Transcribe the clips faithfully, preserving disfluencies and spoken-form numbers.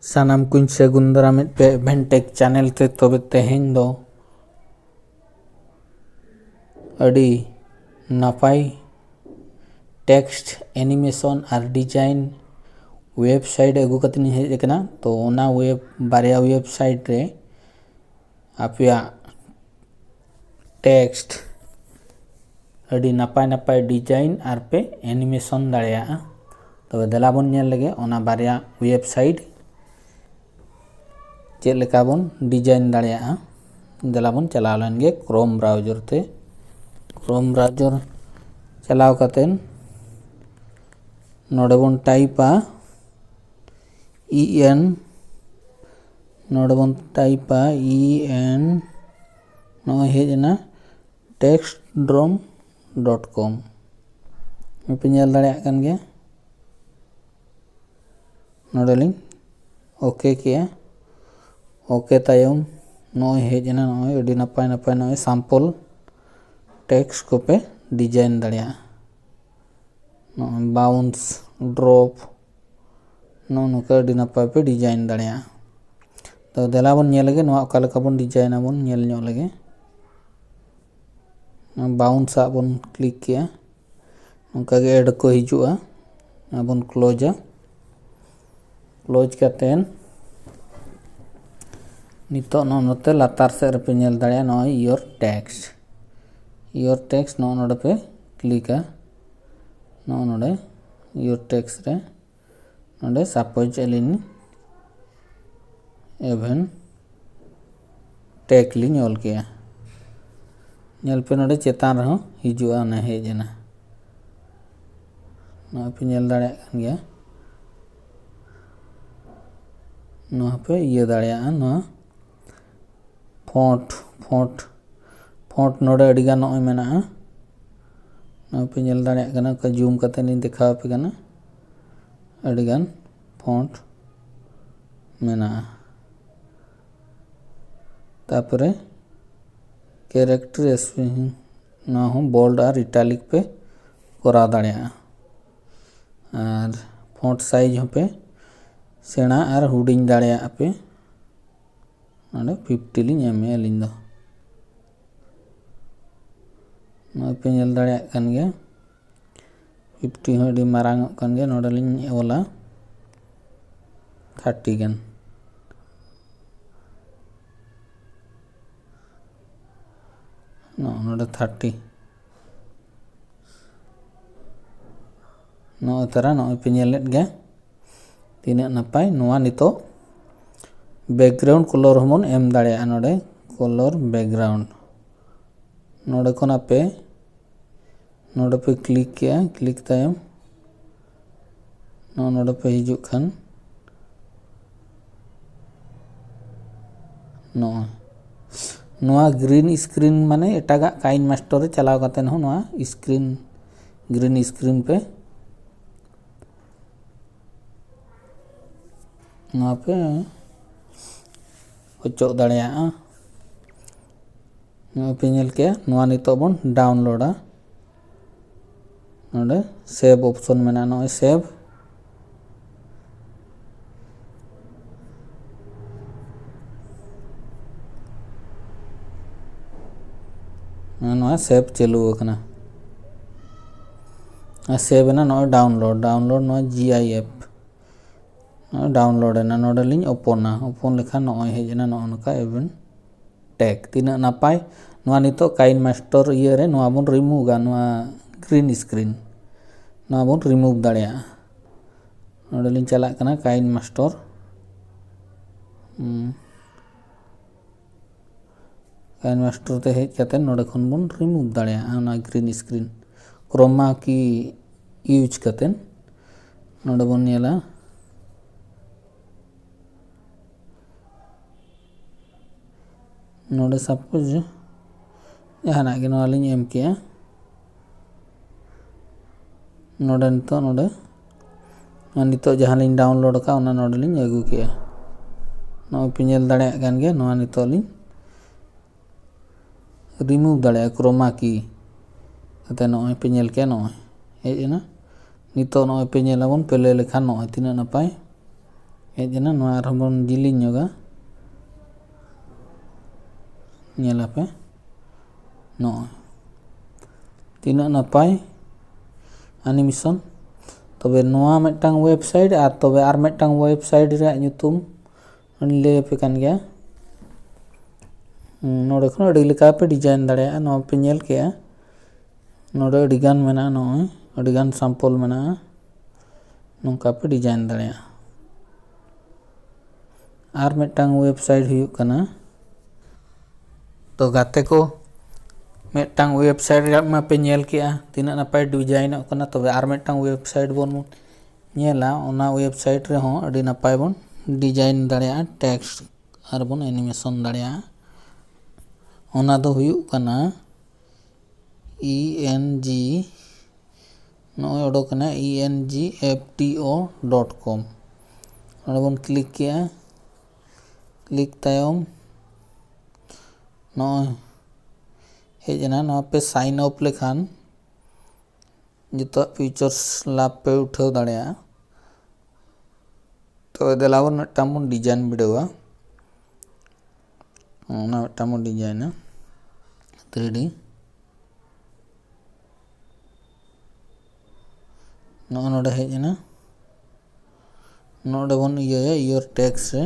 ᱥᱟᱱᱟᱢ ᱠᱚᱧ ᱥᱟᱹᱜᱩᱱ ᱫᱟᱨᱟᱢᱮᱫ ᱯᱮ Advantech channel ᱛᱮ᱾ ᱛᱚᱵᱮ ᱛᱮᱦᱮᱧ ᱫᱚ ᱟᱹᱰᱤ ᱱᱟᱯᱟᱭ text animation ᱟᱨ design website ᱟᱹᱜᱩ ᱠᱟᱛᱮ ᱤᱧ ᱦᱮᱡ ᱟᱠᱟᱱᱟ᱾ ᱛᱚ ᱚᱱᱟ web ᱵᱟᱨᱭᱟ website ᱨᱮ ᱟᱯᱮᱭᱟᱜ text ᱟᱹᱰᱤ ᱱᱟᱯᱟᱭ ᱱᱟᱯᱟᱭ design ᱟᱨ ᱯᱮ animation ᱫᱟᱲᱮᱭᱟᱜᱼᱟ᱾ ᱛᱚᱵᱮ ᱫᱮᱞᱟ ᱵᱚᱱ ᱧᱮᱞ ᱞᱮᱜᱮ ᱚᱱᱟ ᱵᱟᱨᱭᱟ website ᱪᱮᱫ ᱞᱮᱠᱟ ᱵᱚᱱ design ᱫᱟᱲᱮᱭᱟᱜᱼᱟ᱾ ᱫᱮᱞᱟ ᱵᱚᱱ ᱪᱟᱞᱟᱣ ᱞᱮᱱ ᱜᱮ Chrome browser ᱛᱮ᱾ Chrome browser ᱪᱟᱞᱟᱣ ᱠᱟᱛᱮᱫ ᱱᱚᱰᱮ ᱵᱚᱱ typeᱟ en, ᱱᱚᱰᱮ ᱵᱚᱱ typeᱟ en, ᱱᱚᱜᱼᱚᱭ ᱦᱮᱡ ᱮᱱᱟ text drum dot com᱾ ᱯᱮ ᱧᱮᱞ ᱫᱟᱲᱮᱭᱟᱜ ᱠᱟᱱ ᱜᱮᱭᱟ, ᱱᱚᱰᱮ ᱞᱤᱧ OK ᱠᱮᱜᱼᱟ᱾ OK ᱛᱟᱭᱚᱢ ᱱᱚᱜᱼᱚᱭ ᱦᱮᱡ ᱮᱱᱟ, ᱱᱚᱜᱼᱚᱭ ᱟᱹᱰᱤ ᱱᱟᱯᱟᱭ ᱱᱟᱯᱟᱭ ᱱᱚᱜᱼᱚᱭ sample text ᱠᱚᱯᱮ design ᱫᱟᱲᱮᱭᱟᱜᱼᱟ᱾ ᱱᱚᱜᱼᱚᱭ bounce, drop, ᱱᱚᱜᱼᱚ ᱱᱚᱝᱠᱟ ᱟᱹᱰᱤ ᱱᱟᱯᱟᱭ ᱯᱮ design ᱫᱟᱲᱮᱭᱟᱜᱼᱟ᱾ ᱛᱚ ᱫᱮᱞᱟ ᱵᱚᱱ ᱧᱮᱞ ᱞᱮᱜᱮ ᱱᱚᱣᱟ ᱚᱠᱟ ᱞᱮᱠᱟ ᱵᱚᱱ design ᱟᱵᱚᱱ, ᱧᱮᱞ ᱧᱚᱜ ᱞᱮᱜᱮ᱾ bounce ᱟᱜ ᱵᱚᱱ click ᱠᱮᱜᱼᱟ, ᱱᱚᱝᱠᱟ ᱜᱮ ad ᱠᱚ ᱦᱤᱡᱩᱜᱼᱟ᱾ ᱟᱵᱚᱱ closeᱟ᱾ Close ᱠᱟᱛᱮᱫ ᱱᱤᱛᱚᱜ ᱱᱚᱜᱼᱚ ᱱᱚᱛᱮ ᱞᱟᱛᱟᱨ ᱥᱮᱫ ᱨᱮᱯᱮ ᱧᱮᱞ ᱫᱟᱲᱮᱭᱟᱜᱼᱟ, ᱱᱚᱜᱼᱚᱭ your text, your text ᱱᱚᱜᱼᱚ ᱱᱚᱰᱮ ᱯᱮ clickᱟ᱾ ᱱᱚᱜᱼᱚ ᱱᱚᱰᱮ your text ᱨᱮ ᱱᱚᱰᱮ suppose ᱟᱹᱞᱤᱧ Advantech ᱞᱤᱧ ᱚᱞ ᱠᱮᱜᱼᱟ᱾ ᱧᱮᱞ ᱯᱮ ᱱᱚᱰᱮ ᱪᱮᱛᱟᱱ ᱨᱮᱦᱚᱸ ᱦᱤᱡᱩᱜᱼᱟ, ᱚᱱᱮ ᱦᱮᱡ ᱮᱱᱟ᱾ ᱱᱚᱣᱟ ᱯᱮ ᱧᱮᱞ ᱫᱟᱲᱮᱭᱟᱜ ᱠᱟᱱ ᱜᱮᱭᱟ᱾ ᱱᱚᱣᱟ ᱯᱮ ᱤᱭᱟᱹ ᱫᱟᱲᱮᱭᱟᱜᱼᱟ, ᱱᱚᱣᱟ font, font, font ᱱᱚᱰᱮ ᱟᱹᱰᱤᱜᱟᱱ ᱱᱚᱜᱼᱚᱭ ᱢᱮᱱᱟᱜᱼᱟ᱾ ᱱᱚᱣᱟ ᱯᱮ ᱧᱮᱞ ᱫᱟᱲᱮᱭᱟᱜ ᱠᱟᱱᱟ, ᱚᱱᱠᱟ zoom ᱠᱟᱛᱮ ᱞᱤᱧ ᱫᱮᱠᱷᱟᱣ ᱟᱯᱮ ᱠᱟᱱᱟ᱾ ᱟᱹᱰᱤᱜᱟᱱ font ᱢᱮᱱᱟᱜᱼᱟ᱾ ᱛᱟᱯᱚᱨᱮ character spacing, ᱱᱚᱣᱟ ᱦᱚᱸ bold ᱟᱨ italic ᱯᱮ ᱠᱚᱨᱟᱣ ᱫᱟᱲᱮᱭᱟᱜᱼᱟ᱾ ᱟᱨ font size ᱦᱚᱸᱯᱮ ᱥᱮᱬᱟ ᱟᱨ ᱦᱩᱰᱤᱧ ᱫᱟᱲᱮᱭᱟᱜᱼᱟ ᱯᱮ᱾ ᱱᱚᱰᱮ ᱯᱷᱤᱯᱴᱤ ᱞᱤᱧ ᱮᱢᱮᱜᱼᱟ ᱟᱹᱞᱤᱧ ᱫᱚ᱾ ᱱᱚᱜᱼᱚᱭ ᱯᱮ ᱧᱮᱞ ᱫᱟᱲᱮᱭᱟᱜ ᱠᱟᱱ ᱜᱮᱭᱟ, ᱯᱷᱤᱯᱴᱤ ᱦᱚᱸ ᱟᱹᱰᱤ ᱢᱟᱨᱟᱝ ᱚᱜ ᱠᱟᱱ ᱜᱮᱭᱟ᱾ ᱱᱚᱰᱮ ᱞᱤᱧ ᱚᱞᱟ ᱛᱷᱟᱨᱴᱤ ᱜᱟᱱ᱾ ᱱᱚᱜᱼᱚ ᱱᱚᱰᱮ ᱛᱷᱟᱨᱴᱤ᱾ ᱱᱚᱜᱼᱚᱭ ᱛᱟᱨᱟ, ᱱᱚᱜᱼᱚᱭ ᱯᱮ ᱧᱮᱞᱮᱫ ᱜᱮᱭᱟ ᱛᱤᱱᱟᱹᱜ ᱱᱟᱯᱟᱭ᱾ ᱱᱚᱣᱟ ᱱᱤᱛᱚᱜ ᱵᱮᱠᱜᱨᱟᱣᱩᱱᱰ ᱠᱟᱞᱟᱨ ᱦᱚᱸᱵᱚᱱ ᱮᱢ ᱫᱟᱲᱮᱭᱟᱜᱼᱟ᱾ ᱱᱚᱰᱮ ᱠᱟᱞᱟᱨ ᱵᱮᱠᱜᱨᱟᱣᱩᱱᱰ, ᱱᱚᱰᱮ ᱠᱷᱚᱱ ᱟᱯᱮ ᱱᱚᱰᱮ ᱯᱮ ᱠᱞᱤᱠ ᱠᱮᱜᱼᱟ, ᱠᱞᱤᱠ ᱛᱟᱭᱚᱢ ᱱᱚᱜᱼᱚ ᱱᱚᱰᱮ ᱯᱮ ᱦᱤᱡᱩᱜ ᱠᱷᱟᱱ ᱱᱚᱜᱼᱚᱭ ᱱᱚᱣᱟ ᱜᱨᱤᱱ ᱥᱠᱨᱤᱱ, ᱢᱟᱱᱮ ᱮᱴᱟᱜᱟᱜ ᱠᱟᱭᱤᱱ ᱢᱟᱥᱴᱟᱨ ᱨᱮ ᱪᱟᱞᱟᱣ ᱠᱟᱛᱮ ᱦᱚᱸ ᱱᱚᱣᱟ ᱥᱠᱨᱤᱱ, ᱜᱨᱤᱱ ᱥᱠᱨᱤᱱ ᱯᱮ ᱱᱚᱣᱟ ᱯᱮ ᱚᱪᱚᱜ ᱫᱟᱲᱮᱭᱟᱜᱼᱟ᱾ ᱱᱚᱣᱟ ᱯᱮ ᱧᱮᱞ ᱠᱮᱜᱼᱟ, ᱱᱚᱣᱟ ᱱᱤᱛᱚᱜ ᱵᱚᱱ ᱰᱟᱣᱩᱱᱞᱳᱰᱟ᱾ ᱱᱚᱰᱮ ᱥᱮᱵᱷ ᱚᱯᱥᱚᱱ ᱢᱮᱱᱟᱜᱼᱟ, ᱱᱚᱜᱼᱚᱭ ᱥᱮᱵᱷ᱾ ᱱᱚᱣᱟ ᱥᱮᱵᱷ ᱪᱟᱹᱞᱩ ᱟᱠᱟᱱᱟ᱾ ᱟᱨ ᱥᱮᱵᱷ ᱮᱱᱟ, ᱱᱚᱜᱼᱚᱭ ᱰᱟᱣᱩᱱᱞᱳᱰ, ᱰᱟᱣᱩᱱᱞᱳᱰ ᱱᱚᱣᱟ ᱡᱤ ᱟᱭ ᱮᱯᱷ᱾ ᱱᱚᱜᱼᱚᱭ ᱰᱟᱣᱩᱱᱞᱳᱰ ᱮᱱᱟ, ᱱᱚᱰᱮ ᱞᱤᱧ ᱳᱯᱚᱱᱟ᱾ ᱳᱯᱚᱱ ᱞᱮᱠᱷᱟᱱ ᱱᱚᱜᱼᱚᱭ ᱦᱮᱡ ᱮᱱᱟ ᱱᱚᱜᱼᱚ ᱱᱚᱝᱠᱟ ᱮᱵᱷᱮᱱ ᱴᱮᱜᱽ᱾ ᱛᱤᱱᱟᱹᱜ ᱱᱟᱯᱟᱭ! ᱱᱚᱣᱟ ᱱᱤᱛᱚᱜ ᱠᱟᱭᱤᱱ ᱢᱟᱥᱴᱟᱨ ᱤᱭᱟᱹ ᱨᱮ ᱱᱚᱣᱟ ᱵᱚᱱ ᱨᱤᱢᱩᱵᱷᱟ, ᱱᱚᱣᱟ ᱜᱨᱤᱱ ᱥᱠᱨᱤᱱ ᱱᱚᱣᱟ ᱵᱚᱱ ᱨᱤᱢᱩᱵᱷ ᱫᱟᱲᱮᱭᱟᱜᱼᱟ᱾ ᱱᱚᱰᱮ ᱞᱤᱧ ᱪᱟᱞᱟᱜ ᱠᱟᱱᱟ ᱠᱟᱭᱤᱱ ᱢᱟᱥᱴᱟᱨ᱾ ᱦᱩᱸ᱾ ᱠᱟᱭᱤᱱ ᱢᱟᱥᱴᱟᱨ ᱛᱮ ᱦᱮᱡ ᱠᱟᱛᱮ ᱱᱚᱰᱮ ᱠᱷᱚᱱ ᱵᱚᱱ ᱨᱤᱢᱩᱵᱷ ᱫᱟᱲᱮᱭᱟᱜᱼᱟ ᱚᱱᱟ ᱜᱨᱤᱱ ᱥᱠᱨᱤᱱ ᱠᱨᱳᱢᱟ ᱠᱤ ᱤᱭᱩᱡᱽ ᱠᱟᱛᱮ᱾ ᱱᱚᱰᱮ ᱵᱚᱱ ᱧᱮᱞᱟ, ᱱᱚᱰᱮ ᱥᱟᱯᱳᱡᱽ ᱡᱟᱦᱟᱱᱟᱜ ᱜᱮ ᱱᱚᱣᱟ ᱞᱤᱧ ᱮᱢ ᱠᱮᱜᱼᱟ, ᱱᱚᱰᱮ ᱱᱤᱛᱚᱜ ᱱᱚᱰᱮ ᱱᱤᱛᱚᱜ ᱡᱟᱦᱟᱸ ᱞᱤᱧ ᱰᱟᱣᱩᱱᱞᱳᱰ ᱟᱠᱟᱫ ᱚᱱᱟ ᱱᱚᱰᱮ ᱞᱤᱧ ᱟᱹᱜᱩ ᱠᱮᱜᱼᱟ᱾ ᱱᱚᱜᱼᱚᱭ ᱯᱮ ᱧᱮᱞ ᱫᱟᱲᱮᱭᱟᱜ ᱠᱟᱱ ᱜᱮᱭᱟ, ᱱᱚᱣᱟ ᱱᱤᱛᱚᱜ ᱞᱤᱧ ᱨᱤᱢᱩᱵᱷ ᱫᱟᱲᱮᱭᱟᱜᱼᱟ ᱠᱨᱳᱢᱟ ᱠᱤ ᱠᱟᱛᱮ᱾ ᱱᱚᱜᱼᱚᱭ ᱯᱮ ᱧᱮᱞ ᱠᱮᱜᱼᱟ, ᱱᱚᱜᱼᱚᱭ ᱦᱮᱡ ᱮᱱᱟ᱾ ᱱᱤᱛᱚᱜ ᱱᱚᱜᱼᱚᱭ ᱯᱮ ᱧᱮᱞᱟᱵᱚᱱ ᱯᱞᱮ ᱞᱮᱠᱷᱟᱱ ᱱᱚᱜᱼᱚᱭ ᱛᱤᱱᱟᱹᱜ ᱱᱟᱯᱟᱭ᱾ ᱦᱮᱡ ᱮᱱᱟ᱾ ᱱᱚᱣᱟ ᱟᱨᱦᱚᱸ ᱵᱚᱱ ᱡᱤᱞᱤᱧ ᱧᱚᱜᱟ᱾ ᱧᱮᱞ ᱟᱯᱮ ᱱᱚᱜᱼᱚᱭ ᱛᱤᱱᱟᱹᱜ ᱱᱟᱯᱟᱭ animation᱾ ᱛᱚᱵᱮ ᱱᱚᱣᱟ ᱢᱤᱫᱴᱟᱝ website ᱟᱨ ᱛᱚᱵᱮ ᱟᱨ ᱢᱤᱫᱴᱟᱝ website ᱨᱮᱭᱟᱜ ᱧᱩᱛᱩᱢ ᱞᱤᱧ ᱞᱟᱹᱭ ᱟᱯᱮ ᱠᱟᱱ ᱜᱮᱭᱟ᱾ ᱦᱩᱸ, ᱱᱚᱰᱮ ᱠᱷᱚᱱ ᱟᱹᱰᱤ ᱞᱮᱠᱟ ᱯᱮ design ᱫᱟᱲᱮᱭᱟᱜᱼᱟ᱾ ᱱᱚᱣᱟ ᱯᱮ ᱧᱮᱞ ᱠᱮᱜᱼᱟ, ᱱᱚᱰᱮ ᱟᱹᱰᱤ ᱜᱟᱱ ᱢᱮᱱᱟᱜᱼᱟ, ᱱᱚᱜᱼᱚᱭ ᱟᱹᱰᱤ ᱜᱟᱱ sample ᱢᱮᱱᱟᱜᱼᱟ᱾ ᱱᱚᱝᱠᱟ ᱯᱮ design ᱫᱟᱲᱮᱭᱟᱜᱼᱟ᱾ ᱟᱨ ᱢᱤᱫᱴᱟᱝ website ᱦᱩᱭᱩᱜ ᱠᱟᱱᱟ, ᱛᱚ ᱜᱟᱛᱮ ᱠᱚ, ᱢᱤᱫᱴᱟᱝ website ᱨᱮᱭᱟᱜ ᱢᱟᱯᱮ ᱧᱮᱞ ᱠᱮᱜᱼᱟ, ᱛᱤᱱᱟᱹᱜ ᱱᱟᱯᱟᱭ ᱰᱤᱡᱟᱭᱤᱱᱚᱜ ᱠᱟᱱᱟ᱾ ᱛᱚᱵᱮ ᱟᱨ ᱢᱤᱫᱴᱟᱝ website ᱵᱚᱱ ᱧᱮᱞᱟ, ᱚᱱᱟ website ᱨᱮᱦᱚᱸ ᱟᱹᱰᱤ ᱱᱟᱯᱟᱭ ᱵᱚᱱ design ᱫᱟᱲᱮᱭᱟᱜᱼᱟ, text ᱟᱨ ᱵᱚᱱ animation ᱫᱟᱲᱮᱭᱟᱜᱼᱟ᱾ ᱚᱱᱟ ᱫᱚ ᱦᱩᱭᱩᱜ ᱠᱟᱱᱟ ᱤ ᱮᱱ ᱡᱤ, ᱱᱚᱜᱼᱚᱭ ᱚᱰᱳᱠ ᱮᱱᱟ, E N G F T O dot com. ᱚᱸᱰᱮ ᱵᱚᱱ click ᱠᱮᱜᱼᱟ᱾ Click ᱛᱟᱭᱚᱢ ᱱᱚᱜᱼᱚᱭ ᱦᱮᱡ ᱮᱱᱟ᱾ ᱱᱚᱣᱟ ᱯᱮ sign up ᱞᱮᱠᱷᱟᱱ ᱡᱚᱛᱚᱣᱟᱜ features ᱞᱟᱵᱷ ᱯᱮ ᱩᱴᱷᱟᱹᱣ ᱫᱟᱲᱮᱭᱟᱜᱼᱟ᱾ ᱛᱚᱵᱮ ᱫᱮᱞᱟ ᱵᱚᱱ ᱢᱤᱫᱴᱟᱝ ᱵᱚᱱ design ᱵᱤᱰᱟᱹᱣᱟ᱾ ᱚᱱᱟ ᱢᱤᱫᱴᱟᱝ ᱵᱚᱱ ᱰᱤᱡᱟᱭᱤᱱᱟ ᱛᱷᱨᱤ ᱰᱤ᱾ ᱱᱚᱜᱼᱚ ᱱᱚᱰᱮ ᱦᱮᱡ ᱮᱱᱟ᱾ ᱱᱚᱰᱮ ᱵᱚᱱ ᱤᱭᱟᱹᱭᱟ, your text ᱨᱮ᱾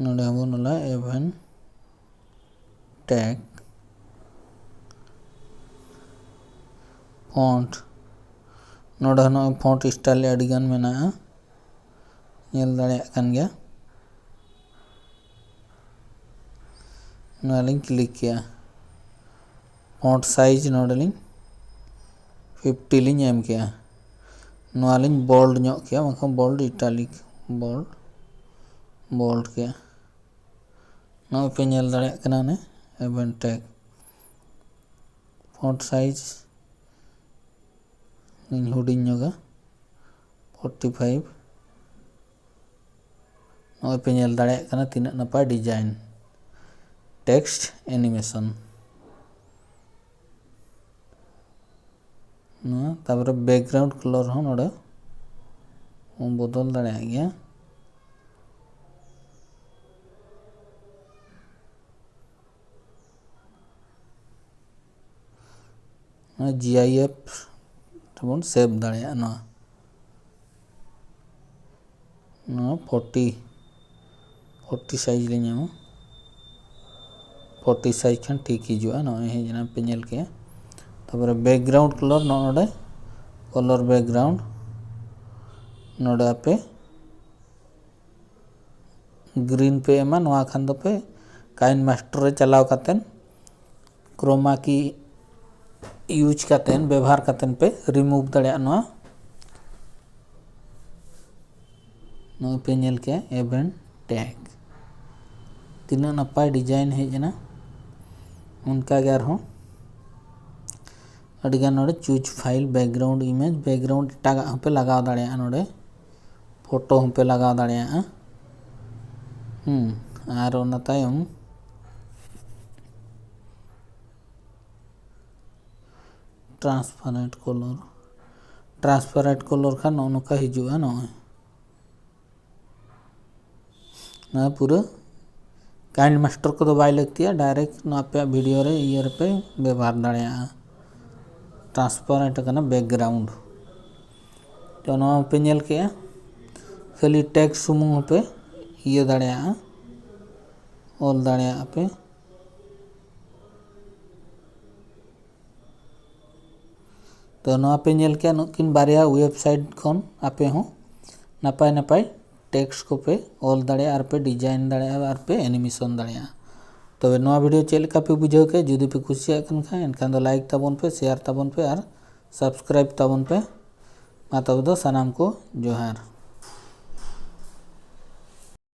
ᱱᱚᱰᱮ ᱦᱚᱸᱵᱚᱱ ᱚᱞᱟ event tag font᱾ ᱱᱚᱰᱮ ᱦᱚᱸ ᱱᱚᱜᱼᱚᱭ font style ᱟᱹᱰᱤᱜᱟᱱ ᱢᱮᱱᱟᱜᱼᱟ, ᱧᱮᱞ ᱫᱟᱲᱮᱭᱟᱜ ᱠᱟᱱ ᱜᱮᱭᱟ᱾ ᱱᱚᱣᱟ ᱞᱤᱧ click ᱠᱮᱜᱼᱟ᱾ Font size ᱱᱚᱰᱮ ᱞᱤᱧ fifty ᱞᱤᱧ ᱮᱢ ᱠᱮᱜᱼᱟ᱾ ᱱᱚᱣᱟ ᱞᱤᱧ bold ᱧᱚᱜ ᱠᱮᱜᱼᱟ, ᱵᱟᱝᱠᱷᱟᱱ bold, italic, bold, bold ᱠᱮᱜᱼᱟ᱾ ᱱᱚᱜᱼᱚᱭ ᱯᱮ ᱧᱮᱞ ᱫᱟᱲᱮᱭᱟᱜ ᱠᱟᱱᱟ ᱚᱱᱮ event tag᱾ Font size ᱞᱤᱧ ᱦᱩᱰᱤᱧ ᱧᱚᱜᱟ, forty five᱾ ᱱᱚᱜᱼᱚᱭ ᱯᱮ ᱧᱮᱞ ᱫᱟᱲᱮᱭᱟᱜ ᱠᱟᱱᱟ ᱛᱤᱱᱟᱹᱜ ᱱᱟᱯᱟᱭ design, text animation᱾ ᱱᱚᱣᱟ ᱛᱟᱨᱯᱚᱨᱮ background color ᱦᱚᱸ ᱱᱚᱰᱮ ᱵᱚᱫᱚᱞ ᱫᱟᱲᱮᱭᱟᱜ ᱜᱮᱭᱟ᱾ ᱡᱤ ᱟᱭ ᱮᱯᱷ ᱨᱮᱵᱚᱱ ᱥᱮᱵᱷ ᱫᱟᱲᱮᱭᱟᱜᱼᱟ᱾ ᱱᱚᱣᱟ ᱱᱚᱣᱟ ᱯᱷᱳᱨᱴᱤ ᱯᱷᱳᱨᱴᱤ ᱥᱟᱭᱤᱡᱽ ᱞᱤᱧ ᱮᱢᱟ᱾ ᱯᱷᱳᱨᱴᱤ ᱥᱟᱭᱤᱡᱽ ᱠᱷᱟᱱ ᱴᱷᱤᱠ ᱦᱤᱡᱩᱜᱼᱟ᱾ ᱱᱚᱜᱼᱚᱭ ᱦᱮᱡ ᱮᱱᱟ, ᱯᱮ ᱧᱮᱞ ᱠᱮᱜᱼᱟ᱾ ᱛᱟᱨᱯᱚᱨᱮ ᱵᱮᱠᱜᱨᱟᱣᱩᱱᱰ ᱠᱟᱞᱟᱨ, ᱱᱚᱜᱼᱚ ᱱᱚᱰᱮ ᱠᱟᱞᱟᱨ ᱵᱮᱠᱜᱨᱟᱣᱩᱱᱰ ᱱᱚᱰᱮ ᱟᱯᱮ ᱜᱨᱤᱱ ᱯᱮ ᱮᱢᱟ᱾ ᱱᱚᱣᱟ ᱠᱷᱟᱱ ᱫᱚᱯᱮ ᱠᱟᱭᱤᱱ ᱢᱟᱥᱴᱟᱨ ᱨᱮ ᱪᱟᱞᱟᱣ ᱠᱟᱛᱮᱫ ᱠᱨᱳᱢᱟ ᱠᱤ ᱤᱭᱩᱡᱽ ᱠᱟᱛᱮᱫ, ᱵᱮᱵᱚᱦᱟᱨ ᱠᱟᱛᱮᱫ ᱯᱮ ᱨᱤᱢᱩᱵᱷ ᱫᱟᱲᱮᱭᱟᱜᱼᱟ ᱱᱚᱣᱟ᱾ ᱱᱚᱜᱼᱚᱭ ᱯᱮ ᱧᱮᱞ ᱠᱮᱜᱼᱟ ᱮᱵᱷᱮᱱ ᱴᱮᱜᱽ᱾ ᱛᱤᱱᱟᱹᱜ ᱱᱟᱯᱟᱭ ᱰᱤᱡᱟᱭᱤᱱ ᱦᱮᱡ ᱮᱱᱟ᱾ ᱚᱱᱠᱟᱜᱮ ᱟᱨᱦᱚᱸ ᱟᱹᱰᱤᱜᱟᱱ ᱱᱚᱰᱮ choose file, background image, background ᱮᱴᱟᱜᱟᱜ ᱦᱚᱸᱯᱮ ᱞᱟᱜᱟᱣ ᱫᱟᱲᱮᱭᱟᱜᱼᱟ ᱱᱚᱰᱮ᱾ ᱯᱷᱳᱴᱳ ᱦᱚᱸᱯᱮ ᱞᱟᱜᱟᱣ ᱫᱟᱲᱮᱭᱟᱜᱼᱟ᱾ ᱦᱩᱸ, ᱟᱨ ᱚᱱᱟ ᱛᱟᱭᱚᱢ ᱴᱨᱟᱱᱥᱯᱟᱨᱮᱱᱴ ᱠᱟᱞᱟᱨ, ᱴᱨᱟᱱᱥᱯᱟᱨᱮᱱᱴ ᱠᱟᱞᱟᱨ ᱠᱷᱟᱱ ᱱᱚᱜᱼᱚ ᱱᱚᱝᱠᱟ ᱦᱤᱡᱩᱜᱼᱟ᱾ ᱱᱚᱜᱼᱚᱭ ᱱᱚᱣᱟ ᱯᱩᱨᱟᱹ ᱠᱟᱭᱤᱱ ᱢᱟᱥᱴᱟᱨ ᱠᱚᱫᱚ ᱵᱟᱭ ᱞᱟᱹᱠᱛᱤᱭᱟ, ᱰᱟᱭᱨᱮᱠᱴ ᱱᱚᱣᱟ ᱟᱯᱮᱭᱟᱜ ᱵᱷᱤᱰᱤᱭᱳ ᱨᱮ ᱤᱭᱟᱹ ᱨᱮᱯᱮ ᱵᱮᱵᱚᱦᱟᱨ ᱫᱟᱲᱮᱭᱟᱜᱼᱟ᱾ ᱴᱨᱟᱱᱥᱯᱟᱨᱮᱱᱴ ᱠᱟᱱᱟ ᱵᱮᱠᱜᱨᱟᱣᱩᱱᱰ᱾ ᱛᱚ ᱱᱚᱣᱟ ᱯᱮ ᱧᱮᱞ ᱠᱮᱜᱼᱟ, ᱠᱷᱟᱹᱞᱤ ᱴᱮᱠᱥᱴ ᱥᱩᱢᱩᱝ ᱦᱚᱸᱯᱮ ᱤᱭᱟᱹ ᱫᱟᱲᱮᱭᱟᱜᱼᱟ, ᱚᱞ ᱫᱟᱲᱮᱭᱟᱜᱼᱟ ᱯᱮ᱾ ᱛᱚ ᱱᱚᱣᱟ ᱯᱮ ᱧᱮᱞ ᱠᱮᱜᱼᱟ, ᱱᱩᱠᱤᱱ ᱵᱟᱨᱭᱟ ᱣᱮᱵᱥᱟᱭᱤᱴ ᱠᱷᱚᱱ ᱟᱯᱮ ᱦᱚᱸ ᱱᱟᱯᱟᱭ ᱱᱟᱯᱟᱭ ᱴᱮᱠᱥᱴ ᱠᱚᱯᱮ ᱚᱞ ᱫᱟᱲᱮᱭᱟᱜᱼᱟ, ᱟᱨ ᱯᱮ ᱰᱤᱡᱟᱭᱤᱱ ᱫᱟᱲᱮᱭᱟᱜᱼᱟ, ᱟᱨ ᱯᱮ ᱮᱱᱤᱢᱮᱥᱚᱱ ᱫᱟᱲᱮᱭᱟᱜᱼᱟ᱾ ᱛᱚᱵᱮ ᱱᱚᱣᱟ ᱵᱷᱤᱰᱤᱭᱳ ᱪᱮᱫ ᱞᱮᱠᱟ ᱯᱮ ᱵᱩᱡᱷᱟᱹᱣ ᱠᱮᱫ? ᱡᱩᱫᱤ ᱯᱮ ᱠᱩᱥᱤᱭᱟᱜ ᱠᱟᱱ ᱠᱷᱟᱱ, ᱮᱱᱠᱷᱟᱱ ᱫᱚ ᱞᱟᱭᱤᱠ ᱛᱟᱵᱚᱱ ᱯᱮ, ᱥᱮᱭᱟᱨ ᱛᱟᱵᱚᱱ ᱯᱮ ᱟᱨ ᱥᱟᱵᱥᱠᱨᱟᱭᱤᱵ ᱛᱟᱵᱚᱱ ᱯᱮ᱾ ᱢᱟ ᱛᱚᱵᱮ ᱫᱚ ᱥᱟᱱᱟᱢ ᱠᱚ ᱡᱚᱦᱟᱨ᱾